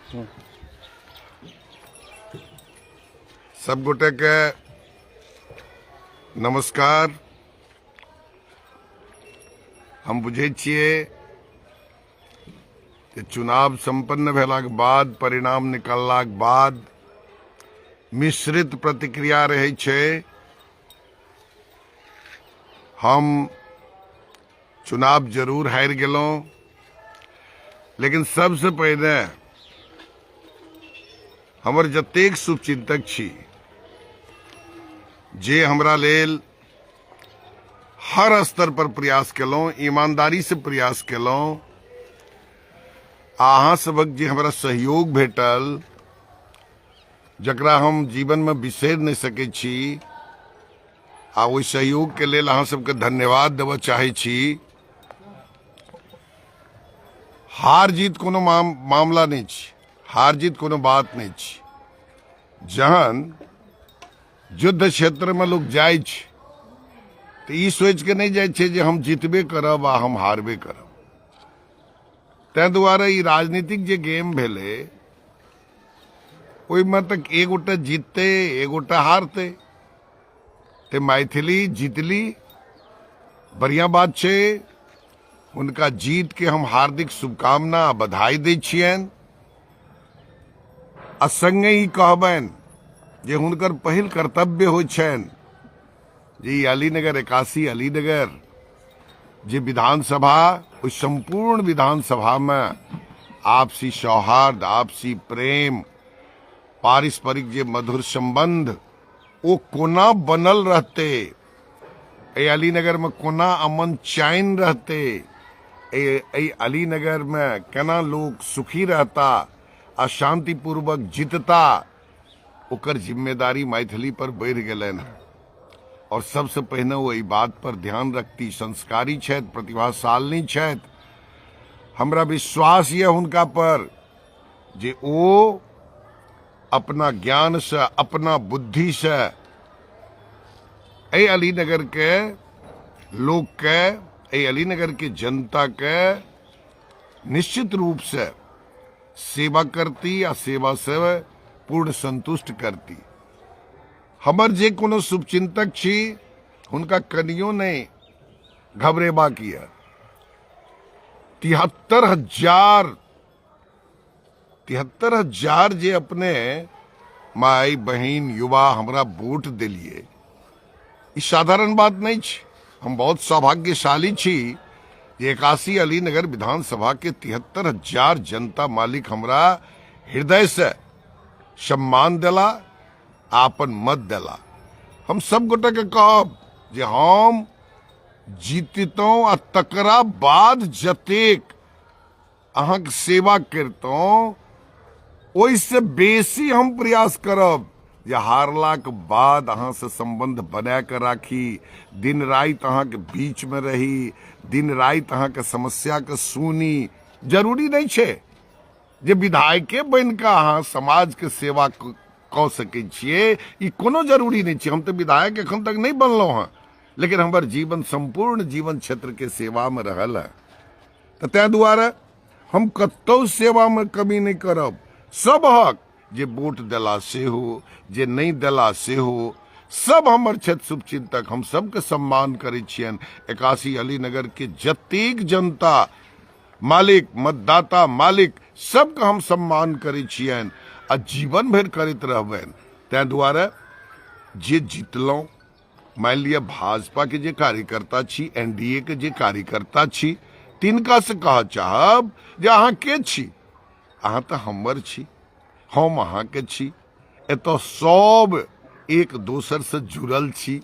सब गोटे के नमस्कार। हम बुझै छियै जे चुनाव संपन्न भेलाक बाद, परिणाम निकललाक बाद मिश्रित प्रतिक्रिया रहै छै। हम चुनाव जरूर हारि गेलहुँ, लेकिन सबसँ पहिने हमर जतेक शुभचिंतक छी, जे हमरा लेल हर स्तर पर प्रयास केलहुँ, ईमानदारी से प्रयास केलहुँ, आ अहाँ सबक जे हमरा सहयोग भेटल, जकरा हम जीवनमे बिसरि नहि सकै छी, आ ओहि सहयोगके लेल अहाँ सबके धन्यवाद देबऽ चाहै छी। हार जीत कोनो मामला नहि छै, हार जीत कोनो बात नहि छै। जहन युद्ध क्षेत्रमे लोक जाइ छै तऽ ई सोचि कऽ नहि जाइ छै जे हम जीतबे करब आ हम हारबे करब। ताहि दुआरे ई राजनीतिक जे गेम भेलै ओहिमे तऽ एक गोटा जीततै, एक गोटा हारतै। तऽ मैथिली जीतली, बढ़िआँ बात छै। हुनका जीतके हम हार्दिक शुभकामना आ बधाई दै छियनि, आ संगे ई कहबनि जे हुनकर पहिल कर्तव्य होइ छनि जे ई अलीनगर, 81 अलीनगर जे विधानसभा, ओहि सम्पूर्ण विधानसभामे आपसी सौहार्द, आपसी प्रेम, पारस्परिक जे मधुर संबंध, ओ कोना बनल रहतै, एहि अलीनगरमे कोना अमन चैन रहतै, एहि अलीनगरमे केना लोक सुखी रहता आ शांतिपूर्वक जीतता, ओकर जिम्मेदारी मैथिली पर बढ़ि गेलनि हँ। और सबसे पहिने ओ एहि बात पर ध्यान रखती। संस्कारी छथि, प्रतिभाशालिनी छथि, हमरा विश्वास यऽ हुनका पर जे ओ अपना ज्ञान से, अपना बुद्धि से एहि अलीनगर के लोक के, एहि अलीनगर के जनता के निश्चित रूप से सेवा करती आ सेवा से पूर्ण संतुष्ट करती। हमर जे कोनो शुभचिंतक छी हुनका कनियो नहि घबरेबाक यऽ। 73,000 जे अपने माय बहिन युवा हमरा वोट देलिए, ई साधारण बात नहीं छै। हम बहुत सौभाग्यशाली छी जे 81 अलीनगर विधानसभा के 73,000 जनता मालिक हमरा हृदय से सम्मान देला आ अपन मत देला। हम सब गोटे के कहब जे हम जीतितहुँ आ तकरा बाद जतेक अहाँके सेवा करितहुँ ओहिसँ बेसी हम प्रयास करब जे हारलाक बाद अहाँसँ सम्बन्ध बना कऽ राखी, दिन राति अहाँके बीचमे रही, दिन राति अहाँके समस्याके सुनी। जरूरी नहि छै जे विधायके बनि कऽ अहाँ समाजके सेवा कऽ सकै छियै, ई कोनो जरूरी नहि छै। हम तऽ विधायक एखन तक नहि बनलहुँ हँ, लेकिन हमर जीवन सम्पूर्ण जीवन क्षेत्रके सेवामे रहल हँ। तऽ ताहि दुआरे हम कतहु सेवामे कमी नहि करब। सबहक जे वोट देला सेहो, जे नहि देला सेहो, सब हमर छथि शुभचिंतक, हम सबके सम्मान करै छियनि। 81 अलीनगर के जतेक जनता मालिक, मतदाता मालिक, सबके हम सम्मान करै छियनि आ जीवन भरि करैत रहबनि। ताहि दुआरे जे जीतलहुँ, मानि लिअ भाजपा के जे कार्यकर्ता छी, एनडीए के जे कार्यकर्ता छी, तिनका से कहऽ चाहब जे अहाँ के छी? अहाँ तऽ हमर छी, हम अहाँके छी। एतऽ सब एक दोसर से जुड़ल छी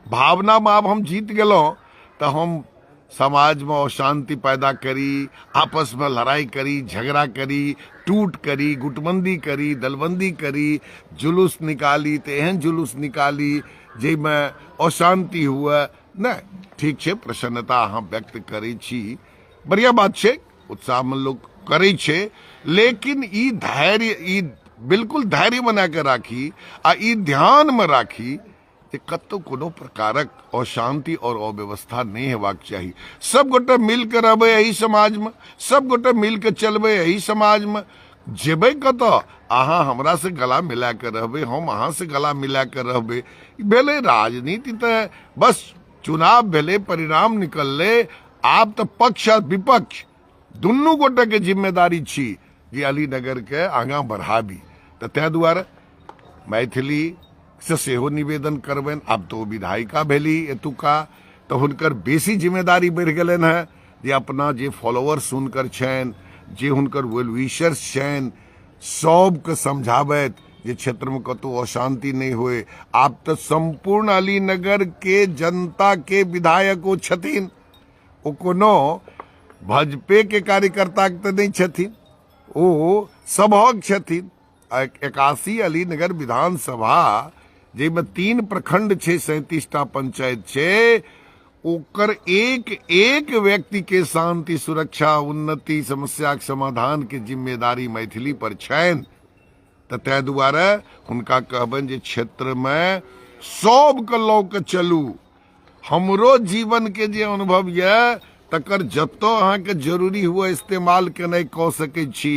भावनामे। आब हम जीत गेलहुँ तऽ हम समाजमे अशान्ति पैदा करी, आपसमे लड़ाइ करी, झगड़ा करी, टूट करी, गुटबंदी करी, दलबंदी करी, जुलूस निकाली तऽ एहन जुलूस निकाली जाहिमे अशान्ति हुए, नहि। ठीक छै, प्रसन्नता अहाँ व्यक्त करै छी, बढ़िआँ बात छै, उत्साहमे लोक करै छै, लेकिन ई धैर्य, ई बिल्कुल धैर्य बना कऽ राखी आ ई ध्यानमे राखी जे कतहु कोनो प्रकारक अशान्ति आओर अव्यवस्था नहि हेबाक चाही। सब गोटे मिल कऽ रहबै एहि समाजमे, सब गोटे मिल कऽ चलबै एहि समाजमे। जेबै कतऽ? अहाँ हमरा से गला मिला के रहबै, हम अहाँ से गला मिला के रहबै। ई भेलै राजनीति। तऽ बस चुनाव भेलै, परिणाम निकललै। आब तऽ पक्ष आ विपक्ष दुनू गोटे के जिम्मेदारी छी जे अलीनगर के आगाँ बढ़ाबी। तऽ ताहि दुआरे मैथिली से सेहो निवेदन करबनि। आब तऽ ओ विधायिका भेली एतुका, तऽ हुनकर बेसी जिम्मेदारी बढ़ि गेलनि हेँ जे अपना जे फॉलोअर्स हुनकर छनि, जे हुनकर वेलविशर्स छनि, सबके समझाबैत जे क्षेत्रमे कतहु अशान्ति नहि होय। आब तऽ सम्पूर्ण अलीनगर के जनता के विधायक ओ छथिन। ओ कोनो भाजपे के कार्यकर्ता तऽ नहि छथिन, ओ सभक छथिन। 81 अलीनगर विधानसभा जाहिमे 3 प्रखंड छै, 37टा पंचायत छै, ओकर एक एक व्यक्ति के शांति, सुरक्षा, उन्नति, समस्या के समाधान के जिम्मेदारी मैथिली पर छनि। तऽ ताहि दुआरे हुनका कहबनि जे क्षेत्रमे सबके लऽ के चलू। हमरो जीवन के जे अनुभव यऽ तकर जतऽ अहाँके जरूरी हुए इस्तेमाल केनाइ कऽ सकै छी।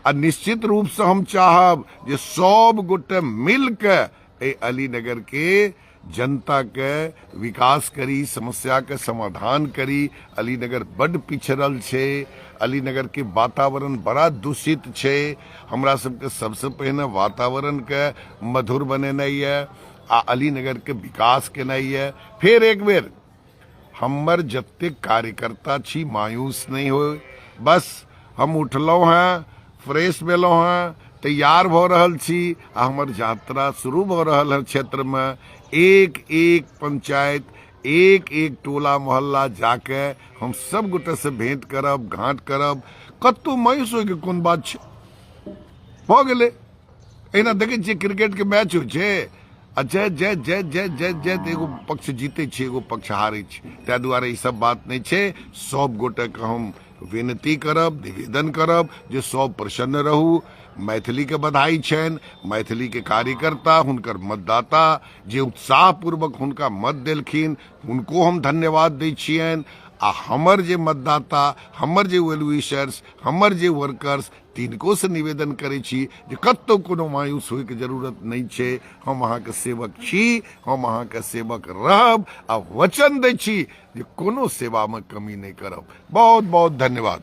आ निश्चित रूपसँ हम चाहब जे सब गोटे मिलके एहि अलीनगर के जनता के विकास करी, समस्या के समाधान करी। अलीनगर बड्ड पिछड़ल छै, अलीनगर के वातावरण बड़ा दूषित छै। हमरा सबके सबसँ पहिने वातावरण के मधुर बनेनाइ यऽ आ अलीनगर के विकास केनाइ यऽ। फेर एक बेर हमर जतेक कार्यकर्ता छी मायूस नहि होय। बस हम उठलहुँ हेँ, फ्रेश भेलहुँ हेँ, तैयार भऽ रहल छी आ हमर यात्रा शुरू भऽ रहल है। क्षेत्रमे एक एक पंचायत, एक एक टोला मोहल्ला जाके हम सब गोटे से भेंट करब, घाट करब। कतहु मायूस होइके कोन बात छै, भऽ गेलै। एहिना देखै छियै क्रिकेटके मैच होइ छै आ जय जय जय जय जय जय तऽ एगो पक्ष जीते छै, एगो पक्ष हारै छै। ताहि दुआरे ई सब बात नहि छै। सब गोटेके हम विनती करब, निवेदन करब जे सब प्रसन्न रहू। मैथिलीके बधाई छनि, मैथिलीके कार्यकर्ता, हुनकर मतदाता जे उत्साहपूर्वक हुनका मत देलखिन हुनको हम धन्यवाद दै छियनि। आ हमर जे मतदाता, हमर जे वेलविशर्स, हमर जे वर्कर्स, तिनको से निवेदन करै छी जे कतहु कोनो मायूस होइके जरूरत नहि छै। हम अहाँके सेवक छी, हम अहाँके सेवक रहब आ वचन दै छी जे कोनो सेवामे कमी नहि करब। बहुत बहुत धन्यवाद।